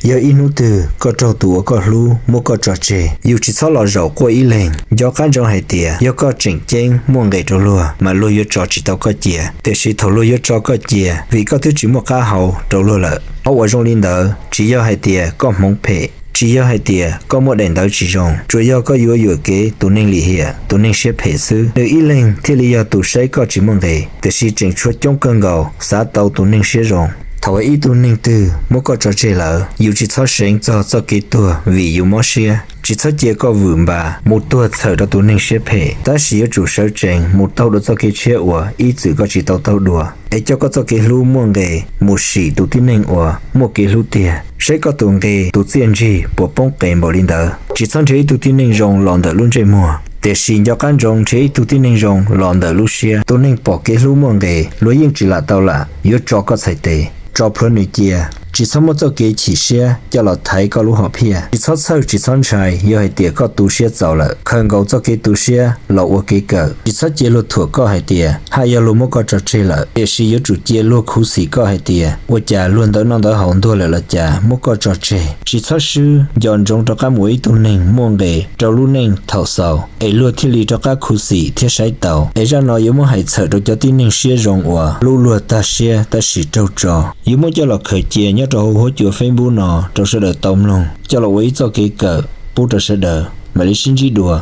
Yog ib hnub twg koj raug tus uas koj hlub muab koj tso tseg, yus tsis txhob los zaum quaj ib leeg. Nco qab ntsoov hais tias yog koj tseem ceeb muaj nqis rau luag, mas luag yuav tso tsis tau koj cia. Tiam sis thaum luag yuav tso koj cia vim koj twb tsis muaj qab hau rau luag lawm. Qhov uas zoo li ntawd tsis yog hais tias koj hmoov phem, tsis yog hais tias koj muaj daim ntawv tsis zoo, tsuas yog koj yuav yuam kev tus neeg lim hiam, tus neeg siab phem xwb. Nws ib leeg thiaj li yog tus saib koj tsis muaj nqis, tiam sis tseem tshuav coob kawg nkaus xav tau tus neeg siab zoo. Thaum uas ib tug neeg twg muab koj tso tseg lawm, yus tsis txhob seev txog txoj kev tuag vim yus mob siab. Tsis txhob cia koj vwm npas mus tuag txhawm rau tus neeg siab phem, tab sis yuav tsum sawv tsees mus taug dua txoj kev tshiab uas ib txwm koj tsis tau taug dua, es coj koj txoj kev hlub muaj nqis mus sim tus tib neeg uas muaj kev hlub tiag, saib koj tus nqi tus txiaj ntsig puas poob qes npaum li ntawd. Tsis txhob nrhiav ib tug tib neeg zoo los ntawm lub ntsej muag, tiam sis nco qab ntsoov nrhiav ib tug tib neeg zoo los ntawm lub siab. Tus neeg pom kev hlub muaj nqis, luag yeej tsis lam tau lam yuav tso koj txhais tes, tso plhuav nws cia. Tsis txhob muab txoj kev chim siab coj los thaiv koj lub hom phiaj. Tsis txhob txhawj tsis txhob ntshai yog hais tias koj tu siab txaus lawm, khaws nkaus txoj kev tu siab los ua kev kawm. Tsis txhob cia luag thuam koj hais tias haj yog luag muab koj tso tseg lawm, tiam sis yuav tsum cia luag khuv xim koj hais tias ua cas luag ntawv noj ntawv haus ntuag lawm los cas muab koj tso tseg. Tsis txhob swb, nco ntsoov rov qab mus ua ib tug neeg muaj nqis rau lub neej thaum xaus, es luag thiaj li rov qab khuv xim thiab saib taus. Es zaj no yuav muab hais txhawm rau cov tib neeg siab zoo uas hlub luag tag siab tab sis raug tso. Yuav muab coj los khaws cia nyob rau hauv huab cua Facebook no rau sawv daws tau mloog, coj los ua ib txoj kev kawm pub rau sawv daws. Mam li sib ntsib dua.